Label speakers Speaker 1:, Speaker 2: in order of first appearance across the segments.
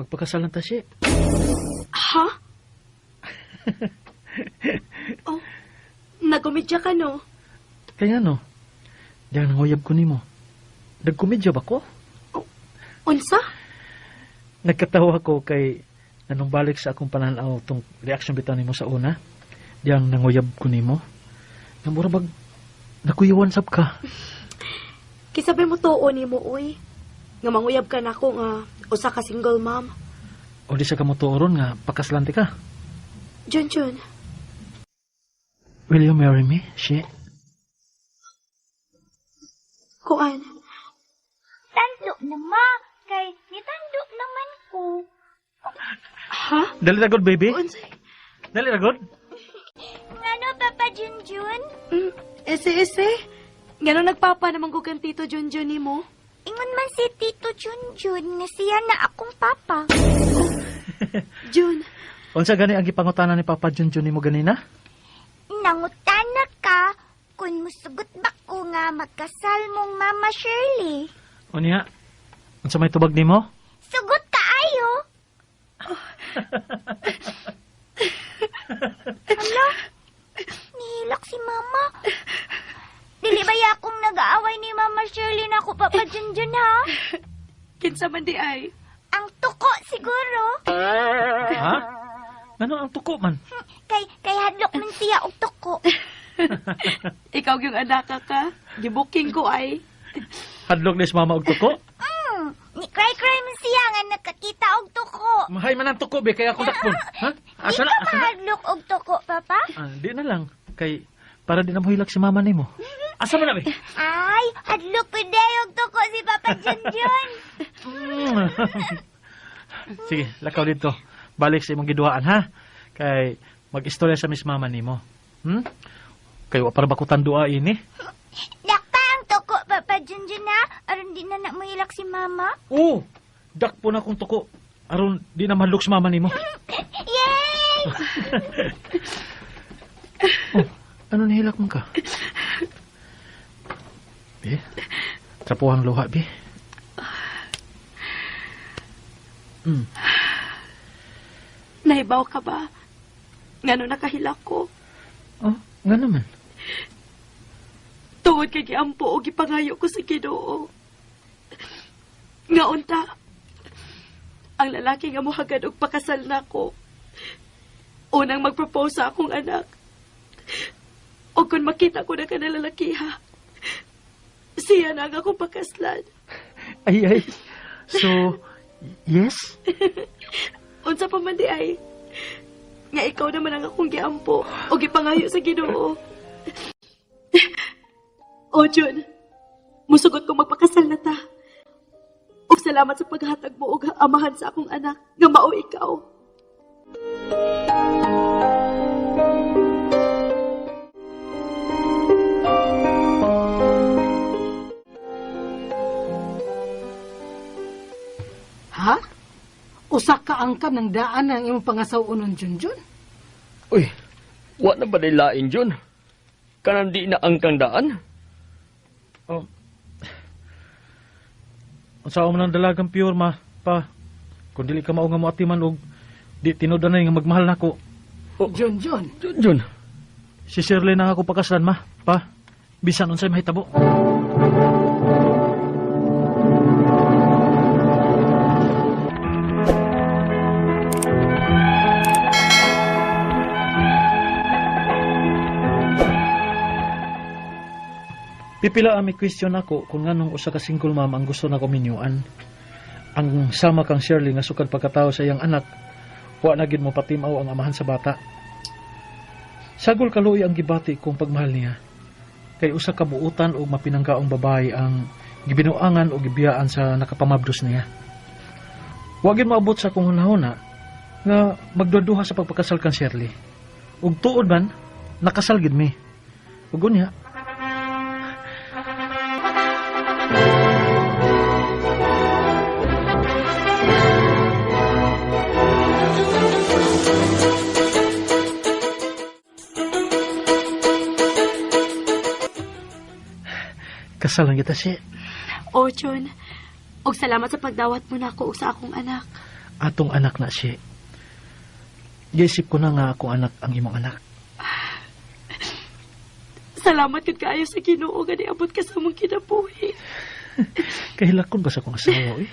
Speaker 1: Magpakasalan ta siya.
Speaker 2: Ha? Oh, nagkomedya ka, no?
Speaker 1: Kaya no, diyan nanguyab ko nimo. Nagkomedya ba ko?
Speaker 2: Oh, unsa?
Speaker 1: Nagkatawa ko kay nanumbalik sa akong pananaw tong reaction bitaw nimo sa una. Diyang nanguyab ko nimo. Nga mura bag nakuyawan sab ka.
Speaker 2: Kisabay mo tuo nimo, uy. Nga manguyab ka nako nga usa ka single mom.
Speaker 1: O di sa kamo tuoron nga pakaslante ka.
Speaker 2: Junjun.
Speaker 1: Will you marry me, she?
Speaker 2: Kuan.
Speaker 3: Tando na ma, kay nitando naman ko.
Speaker 2: Ha?
Speaker 1: Dali ra god, baby.
Speaker 2: Unsay?
Speaker 1: Dali ra god.
Speaker 3: Ngano, Papa Junjun?
Speaker 2: Ese, ese. Ngano nagpapa naman ko kang Tito Junjun nimo?
Speaker 3: Ingon man si Tito Junjun nga siya na akong papa.
Speaker 2: Jun.
Speaker 1: Unsa gani ang gipangutana ni Papa Junjun nimo ganina?
Speaker 3: Nangutana ka kung musugot ba ko nga magkasal mong Mama Shirley.
Speaker 1: Unya, unsa may tubag nimo?
Speaker 3: Sugot kaayo. Hala, nihilak si Mama. Dili ba ya akong nag-aaway ni Mama Shirley na ako, Papa Junjun, ha?
Speaker 2: Kinsa man di ay?
Speaker 3: Ang tuko siguro.
Speaker 1: Ha? Ngano ang tuko man?
Speaker 3: Kay hadlok man siya og tuko.
Speaker 2: Ikaw yung anak ka. Gibuking ko ay.
Speaker 1: Hadlok ni si Mama og tuko?
Speaker 3: Ni cry-cry man siya nga nakakita og tuko.
Speaker 1: Mahay man ang tuko be kaya ako dakpon. Ha?
Speaker 3: Di
Speaker 1: Asa na?
Speaker 3: ka
Speaker 1: Asa na?
Speaker 3: mahadlok og tuko, Papa?
Speaker 1: Ah, di na lang kay para di na mohilak si Mama nimo. Asa man na be?
Speaker 3: Ay, hadlok pud og tuko si Papa Junjun.
Speaker 1: Sige, lakaw dito. Balik sa imong giduhaan ha. Kay mag-istorya sa Miss Mama nimo. Kay wa para bakutan dua ini.
Speaker 3: Dakpa ang tuko, Papa Junjun, ha? Aron di na mohilak si Mama.
Speaker 1: Oo, dakpo na akong tuko. Aron di na mahadlok si Mama nimo.
Speaker 3: Yay!
Speaker 1: Oh, ano nahilak man ka? Be, trapuhang luha, be.
Speaker 2: Nahibaw ka ba? Ngano nakahilak ko?
Speaker 1: Oh, nga naman.
Speaker 2: Tungod kay giampo o gipangayo ko sa Ginoo. Nga unta, ang lalaki nga mohagad og pakasal nako. Unang magpropose sa akong anak. O kung makita ko na ka na lalakiha, siya na ang akong pakaslan.
Speaker 1: Ay, ay. So, yes?
Speaker 2: Unsa pa man di ay, nga ikaw naman ang akong giampo o gipangayo sa Ginoo. O, Jun, musugot ko magpakasal na ta. Ug salamat sa paghatag mo og amahan sa akong anak, nga mao ikaw.
Speaker 4: Ha? Usa ka angkan ng daan ang imong pangasaw-unon, Junjun?
Speaker 5: Uy, wa na ba lain, Jun? Kanang di na angkang daan?
Speaker 1: Oh. Unsa man ang dalagang pure, ma, pa. Kung dili ka mao nga moatiman og di tinud anay nga magmahal nako.
Speaker 5: Oh.
Speaker 4: Junjun.
Speaker 5: Junjun.
Speaker 1: Si Shirley na nga ako pakaslan, ma, pa. Bisan unsay mahitabo. Pipila ang may question ako kung nganong usa ka single mom ang gusto nako minyuan. Ang sama kang Shirley nga sukad pagkatao sa iyang anak, wa na gid mo patimaw ang amahan sa bata. Sagol kaluoy ang gibati kung pagmahal niya. Kay usa ka buutan o mapinanggaong babae ang gibinuangan o gibiyaan sa nakapamabdos niya. Wa gid moabot sa akong hunahuna nga magduduha sa pagpakasal kang Shirley. Ug tuod man, nakasal gid mi. Ug unya, kasal lang kita siya.
Speaker 2: O, Chun. Og salamat sa pagdawat mo nako og sa akong anak.
Speaker 1: Atong anak na siya. Giisip ko na nga akong anak ang imong anak.
Speaker 2: Salamat gud kaayo sa Ginoo nga niabot ka sa among kinabuhi.
Speaker 1: Kahilakon ba sa akong asawa, eh?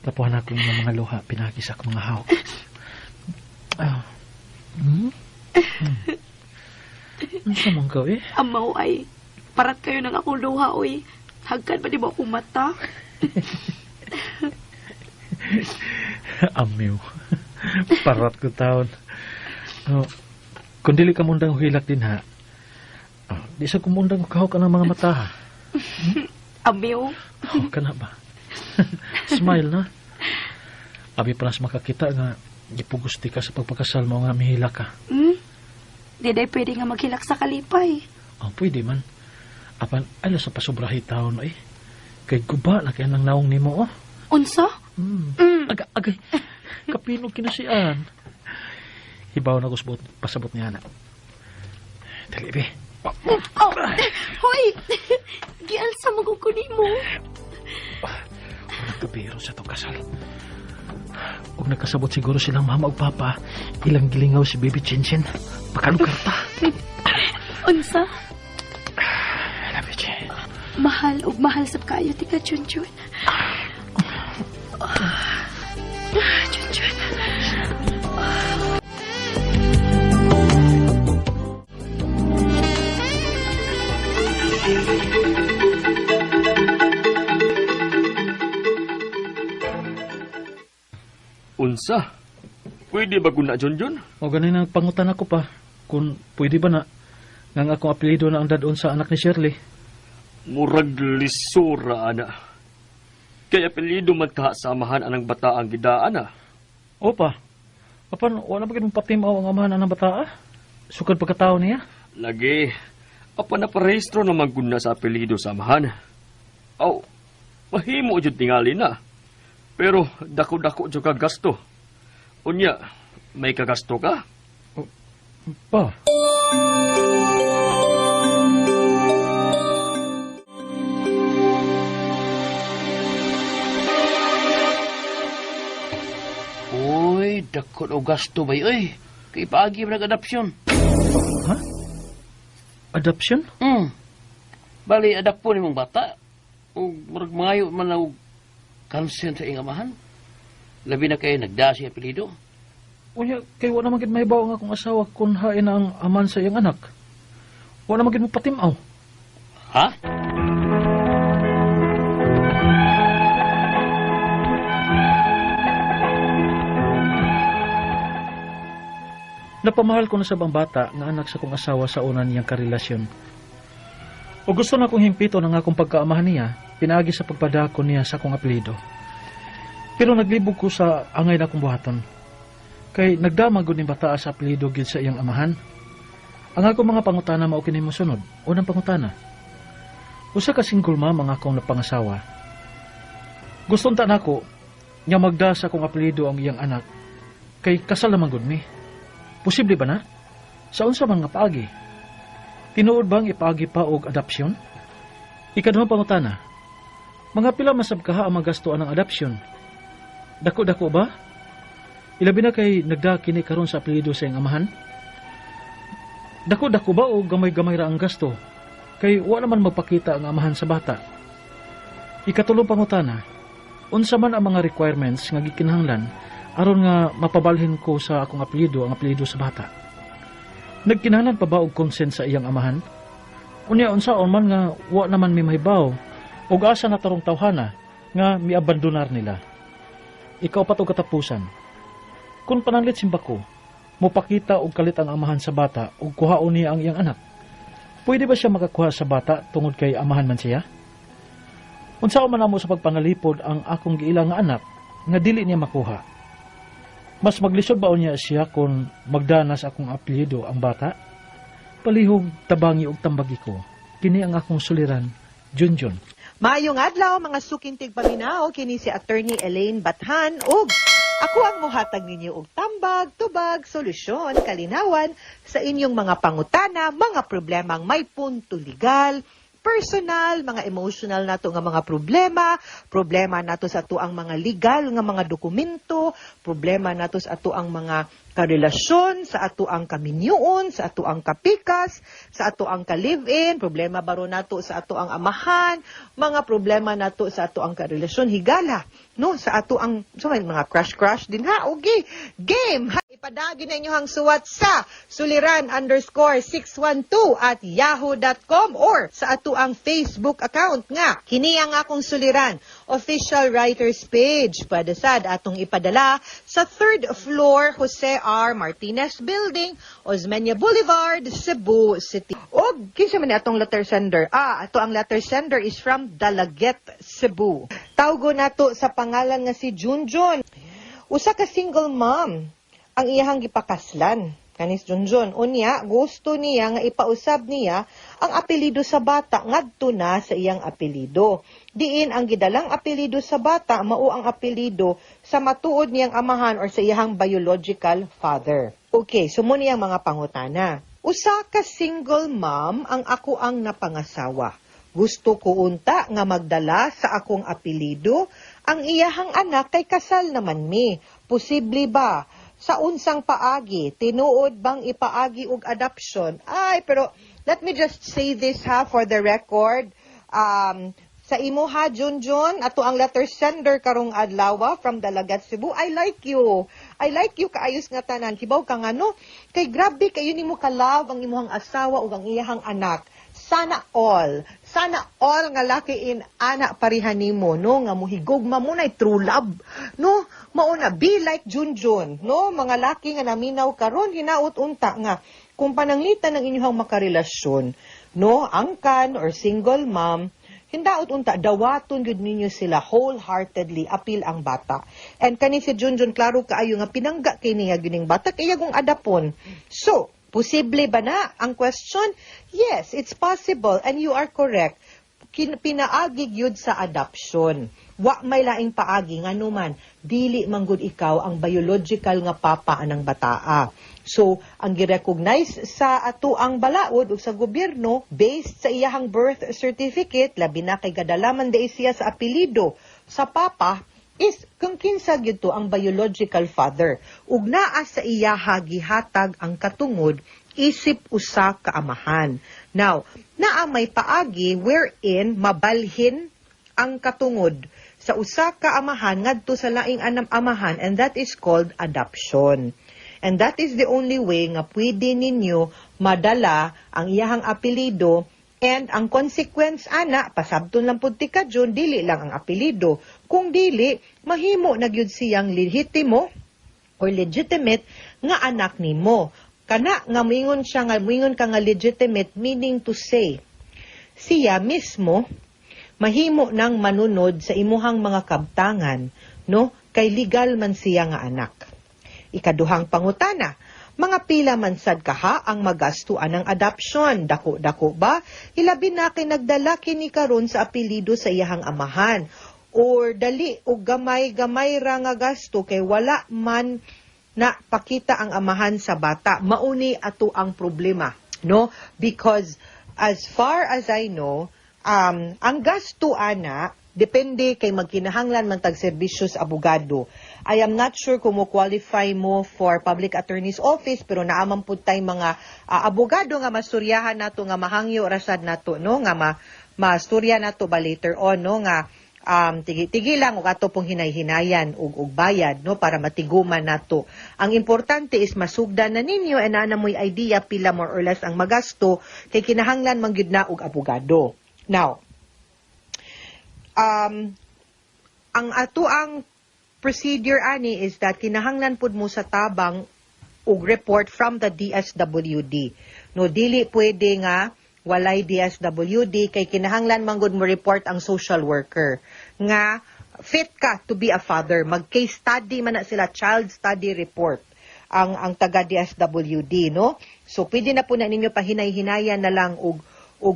Speaker 1: Tapuhan ako ng mga luha, pinagi sa akong mga hawak. Ah. Hmm? Hmm. Ano sa mong ka, eh?
Speaker 2: Amaw ay parat kayo ng akong luha oy. Hagkan ba di mo akong mata?
Speaker 1: Amiw. Parat ko taon. Oh, kung dili ka mundang hilak din ha, oh, di sa kumundang kahok ka ng mga mata ha.
Speaker 2: Amiw.
Speaker 1: Oh, ka na ba? Smile na. Abi pa nas makakita nga gipugusti ka sa pagpakasal mo nga mihilak ka.
Speaker 2: Hmm? Di day pwede nga maghilak sa kalipay.
Speaker 1: Oh, pwede man. Apan, alo sa pasubrahi taon eh. Kay guba na kaya nang naong nimo oh.
Speaker 2: Unsa?
Speaker 1: Mm.
Speaker 2: Mm.
Speaker 1: Aga, agay. Kapino kinasian. Hibaw na kusbot, pasabot niya na. Dali, be.
Speaker 2: Oh, hoy! Gialsa mo ko nimo.
Speaker 1: Huwag nagkabiro sa itong kasal. Huwag nagkasabot siguro silang mama o papa. Ilang gilingaw si Baby Chinchin. Pakalugar ta.
Speaker 2: Unsa?
Speaker 1: I love you, Chin.
Speaker 2: Mahal ug mahal sab kaayo tika Chunchun. Ah, Chunchun.
Speaker 5: Unsa? Pwede ba guna, Junjun?
Speaker 1: O ganin ang pangutan ako pa. Kung pwede ba na nga ang akong apelyido na ang dadon sa anak ni Shirley.
Speaker 5: Murag lisura, ana. Kaya apelyido man ka samahan anang bata ang gidaan, ah.
Speaker 1: Opa. Apan, wala ba ganun patimaw ang amahan ng bata ah? Sukad pagkatao niya.
Speaker 5: Lagi, apa na parehistro naman guna sa apelyido samahan. Aw, mahimo jud tingali na. Pero dako-dako jud ka gasto. Unya, may kagasto ka?
Speaker 1: Pa.
Speaker 6: Uy, dakot og gasto bay oy. Kay paagi man adopsyon.
Speaker 1: Ha? Adoption?
Speaker 6: Bali adak po nimong bata. Ug murag mangayo man na og consent sa iyang amahan. Labi na kay nagda siya apelyido.
Speaker 1: Unya, kay wala man gid mahibaw ang akong asawa kung hain na ang aman sa iyang anak. Wala man gid mo patimaw.
Speaker 6: Ha?
Speaker 1: Napamahal ko na sa bata nga anak sa kong asawa sa una niyang karelasyon. O gusto na kong himpito ng akong pagkaamahan niya, pinaagi sa pagpadako niya sa akong apelyido. Pero naglibog ko sa angay na akong buhaton. Kay nagdama gud ning bata sa apelyido gid sa iyang amahan. Ang akong mga pangutana mao kini mosunod. Unang pangutana. Usa ka single mom ang akong napangasawa. Gusto unta nako nga magda sa akong apelyido ang iyang anak kay kasal naman gud mi. Posible ba na? Sa unsa man nga paagi? Tinuod bang ipaagi pa og adopsyon? Ikaduhang pangutana. Mga pila masab kaha ang magasto ang adopsyon? Dako-dako ba? Ilabi na kay nagda kini karon sa apelyido sa iyang amahan? Dako-dako ba o gamay-gamay ra ang gasto? Kay wa naman magpakita ang amahan sa bata. Ikatulong pangutana, unsa man ang mga requirements nga gikinahanglan aron nga mapabalhin ko sa akong apelyido ang apelyido sa bata? Nagkinahanglan pa ba og consent sa iyang amahan? Unya unsaon man nga wa naman mi mahibaw og asa na tarong tawhana nga miabandonar nila. Ikaw pa og katapusan. Kung pananglit simba ko, mopakita og kalit ang amahan sa bata ug kuhaon niya ang iyang anak. Pwede ba siya makakuha sa bata tungod kay amahan man siya? Unsaon man namo sa pagpanalipod ang akong giila nga anak nga dili niya makuha? Mas maglisod ba unya siya kung magdanas akong apelyido ang bata? Palihog tabangi og tambagi ko. Kini ang akong suliran, Junjun.
Speaker 7: Maayong adlaw mga sukintig paminaw kini si Attorney Elaine Bathan ug ako ang mohatag ninyo og tambag, tubag, solusyon, kalinawan sa inyong mga pangutana, mga problemang may punto legal, personal, mga emotional nato nga mga problema, problema nato sa ato ang mga legal nga mga dokumento, problema nato sa ato ang mga karelasyon, sa ato ang kaminyuon, sa ato ang kapikas, sa ato ang ka-live-in, problema baro nato sa ato ang amahan, mga problema nato sa ato ang karelasyon, higala, no, sa ato ang so may mga crush-crush din ha. Okay, game. Ha, ipadagi na inyo ang suwat sa suliran_612@yahoo.com or sa ato ang Facebook account nga kini ang Akong Suliran Official Writers page. Pwede sad atong ipadala sa third floor, Jose R. Martinez Building, Osmeña Boulevard, Cebu City. Og kinsa man ni atong letter sender? Ato ang letter sender is from Dalaguete, Cebu. Tawgo nato sa pangalan nga si Junjun. Usa ka single mom ang iyahang gipakaslan kanis Junjun. Unya, gusto niya nga ipausab niya ang apelyido sa bata ngadto na sa iyang apelyido. Diin ang gidalang apelyido sa bata mao ang apelyido sa matuod niyang amahan or sa iyahang biological father. Okay, so mo niyang mga pangutana. Usa ka single mom ang ako ang napangasawa. Gusto ko unta nga magdala sa akong apelyido ang iyahang anak kay kasal naman mi. Posible ba? Sa unsang paagi? Tinuod bang ipaagi og adoption? Ay, pero let me just say this ha, for the record. Sa imo ha, Junjun, ato ang letter sender karong adlaw from Dalagat, Cebu. I like you. I like you kaayos nga tanan. Kibaw ka nga no? Kay grabe kayo nimo ka love ang imong asawa ug ang iyahang anak. Sana all. Sana all nga laki in ana pareha nimo no, nga muhigugma mo na true love no, mao na. Be like Junjun no. Mga laki nga naminaw karon, hinaut unta nga kung pananglitan ng inyong makarelasyon no, angkan or single mom, hindaot unta dawaton gyud ninyo sila wholeheartedly apil ang bata. And kani si Junjun, klaro kaayo nga pinangga kay niya gining bata kay kung adapon. So posible ba na ang question? Yes, it's possible and you are correct. Pinaagi gyud sa adoption. Wa may laing paagi nganuman dili manggod ikaw ang biological nga papa anang bataa. So, ang gi-recognize sa ato ang balaod ug sa gobyerno based sa iyahang birth certificate, labi na kay gadalaman di siya sa apelyido sa papa, is kung kinsa gyud to ang biological father ug naa sa iyaha gihatag ang katungod isip usa ka amahan. Now, naa may paagi wherein mabalhin ang katungod sa usa ka amahan ngadto sa laing anam amahan, and that is called adoption. And that is the only way nga pwede ninyo madala ang iyahang apelyido. And ang consequence ana, pasabton lang pud ti ka Jun, dili lang ang apelyido. Kung dili, mahimo na gyud siyang lehitimo or legitimate nga anak nimo. Kana nga moingon siya nga moingon ka nga legitimate, meaning to say, siya mismo mahimo nang manunod sa imuhang mga kabtangan, no? Kay legal man siya nga anak. Ikaduhang pangutana, mga pila man sad kaha ang magasto anang adoption? Dako-dako ba? Ilabi na kay nagdala kini karon sa apelyido sa iyahang amahan. Or dali o gamay-gamay ra nga gasto kay wala man na pakita ang amahan sa bata? Mauni ato ang problema, no? Because as far as I know, ang gasto ana depende kay magkinahanglan man tag serbisyo sa abogado. I am not sure kung mo qualify mo for public attorney's office, pero naaman pud tay mga abogado nga masuryahan nato, nga mahangyo rasad nato no, nga masturya nato ba later on no, nga tigi-tigi lang ug ato pong hinay-hinayan ug bayad no, para matiguman nato. Ang importante is masugdan na ninyo and naa na mo'y idea pila more or less ang magasto kay kinahanglan man gyud na og abogado. Now, ang ato ang procedure ani is that kinahanglan pud mo sa tabang og report from the DSWD. No, dili pwede nga walay DSWD kay kinahanglan man gud mo report ang social worker nga fit ka to be a father. Mag case study man na sila, child study report ang taga DSWD, no? So pwede na po na ninyo pahinay-hinayan na lang og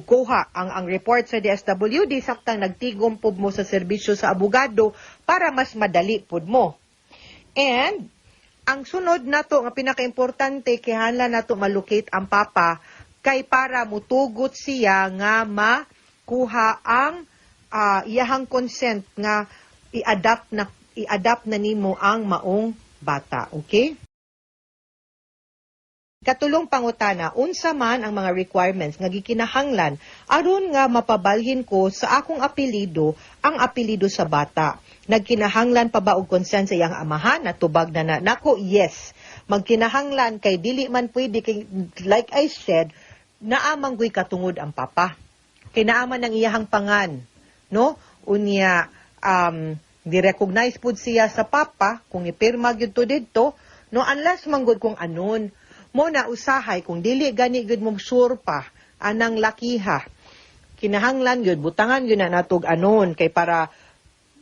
Speaker 7: kuha ang report sa DSWD saktang nagtigom pud mo sa serbisyo sa abogado para mas madali pud mo. And ang sunod nato nga pinakaimportante, kinahanglan nato malocate ang papa kay para mutugot siya nga ma kuha ang iyahang consent nga i-adopt na nimo ang maong bata, okay? Katulong pangutana, unsa man ang mga requirements nga gikinahanglan aron nga mapabalhin ko sa akong apelyido ang apelyido sa bata? Nagkinahanglan pa ba og consent sa iyang amahan? Natubag na na nako, yes. Magkinahanglan kay dili man pwede kay, like I said, naa man guy katungod ang papa. Kay naa man ang iyahang pangan, no? Unya di-recognize pud siya sa papa kung ipirma gyud to didto, no, unless manggod kung anon mo na usahay kung dili gani gyud mo sure pa anang lakiha, kinahanglan gyud butangan gyud na natog anon kay para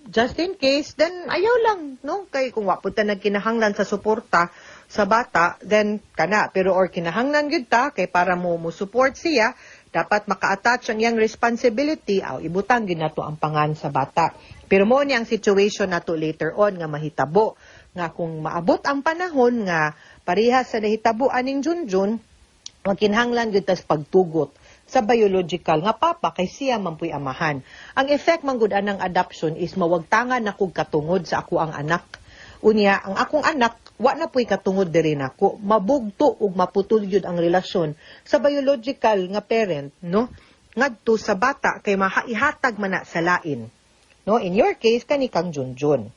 Speaker 7: just in case, then ayaw lang, no, kay kung wa pud ta nagkinahanglan sa suporta sa bata, then kana. Pero or kinahanglan gyud ta kay para mo support siya, dapat maka-attach ang iyang responsibility, aw ibutang gyud nato ang pangan sa bata. Pero mo ni ang situation nato later on nga mahitabo nga kung maabot ang panahon nga parehas sa nahitabo aning Junjun, magkinahanglan gyud tas pagtugot sa biological nga papa kay siya man puy amahan. Ang effect man gud anang adoption is mawagtangan na kog katungod sa ako ang anak. Unya, ang akong anak wa na puy katungod diri nako. Mabugto ug maputol gyud ang relasyon sa biological nga parent, no? Ngadto sa bata kay mahaihatag man na sa lain. No, in your case kani kang Junjun.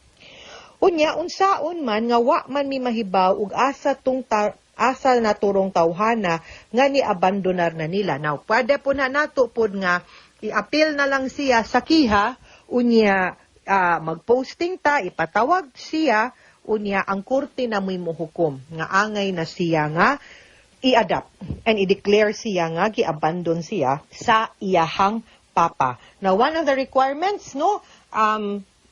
Speaker 7: Unya, unsaon man nga wa man mi mahibaw ug asa tung asa na turong tawhana nga ni abandonar na nila. Now, pwede po na nato pod nga i-appeal na lang siya sa kiha, unya mag-posting ta, ipatawag siya, unya ang korte na mo'y muhukom nga angay na siya nga i-adopt and i-declare siya nga gi-abandon siya sa iyahang papa. Now, one of the requirements, no,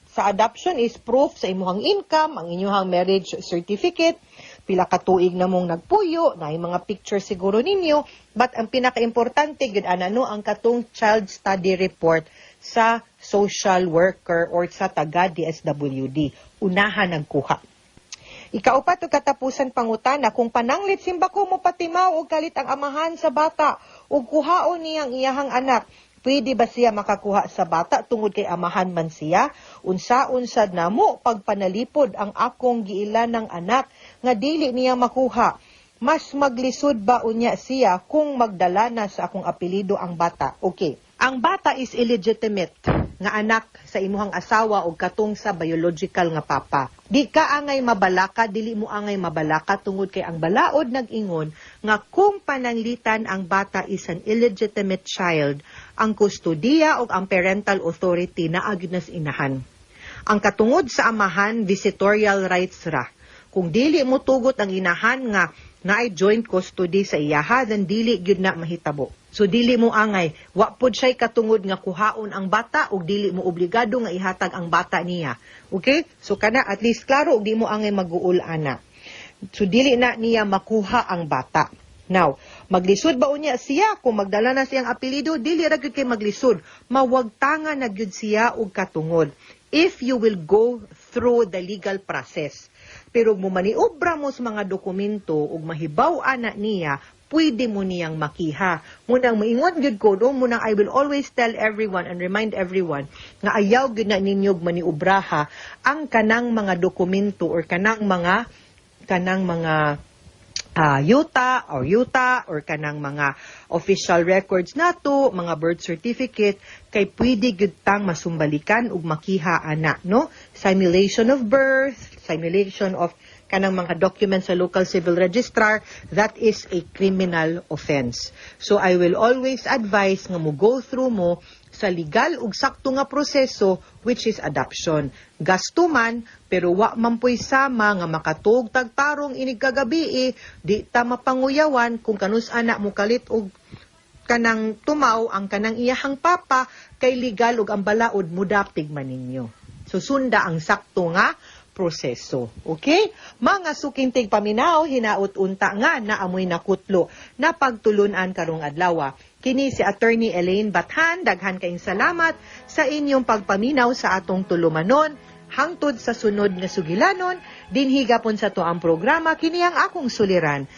Speaker 7: sa adoption is proof sa imuhang income, ang inyuhang marriage certificate, pila ka tuig na mong nagpuyo, na mga picture siguro ninyo, but ang pinaka-importante gud ana, no, ang katong child study report sa social worker or sa taga DSWD. Unahan nagkuha. Ikaupat ug katapusan pangutana, kung pananglit simba ko mo patimaw og kalit ang amahan sa bata ug kuhaon niyang iyahang anak, pwede ba siya makakuha sa bata tungod kay amahan man siya? Unsaon sad namo pagpanalipod ang akong giilanang anak nga dili niya makuha? Mas maglisod ba unya siya kung magdala na sa akong apelyido ang bata? Okay. Ang bata is illegitimate nga anak sa imuhang asawa o katong sa biological nga papa. Di ka angay mabalaka, dili mo angay mabalaka tungod kay ang balaod nag-ingon nga kung pananglitan ang bata is an illegitimate child, ang kustodiya o ang parental authority naa gyud na sa inahan. Ang katungod sa amahan, visitorial rights ra. Kung dili mo tugot ang inahan nga naay joint custody sa iyaha, then dili gyud na mahitabo. So dili mo angay, wa pod siya'y katungod nga kuhaon ang bata ug dili mo obligado nga ihatag ang bata niya. Okay? So kana at least klaro ug di mo angay maguol ana. So dili na niya makuha ang bata. Now, maglisod ba unya siya kung magdala na siyang apelyido? Dili ra gyud kay maglisod. Mawagtanga na gyud siya og katungod if you will go through the legal process. Pero mo maniobra mo sa mga dokumento ug mahibaw ana niya, pwede mo niyang makiha. Munang maingon gyud ko, no, munang I will always tell everyone and remind everyone nga ayaw gyud na ninyo maniobraha ang kanang mga dokumento or kanang mga yuta or kanang mga official records nato, mga birth certificate, kay pwede gyud tang masumbalikan ug makiha ana, no? Simulation of birth, simulation of kanang mga documents sa local civil registrar, that is a criminal offense. So I will always advise nga mo go through mo sa legal ug sakto nga proseso, which is adoption. Gasto man, pero wa man po'y sama nga makatug tagtarong inig kagabi, di ta mapanguyawan kung kanus ana mo kalit og kanang tumaw ang kanang iyahang papa kay legal ug ang balaod mudapig man ninyo. So sunda ang sakto nga proseso. Okay? Mga suking tigpaminaw, hinaot unta nga na amoy nakutlo na pagtulunan karong adlaw. Kini si Attorney Elaine Bathan, daghan kayong salamat sa inyong pagpaminaw sa atong tulumanon. Hangtod sa sunod nga sugilanon, dinhi gapon sa atuang programa, kini ang akong suliran.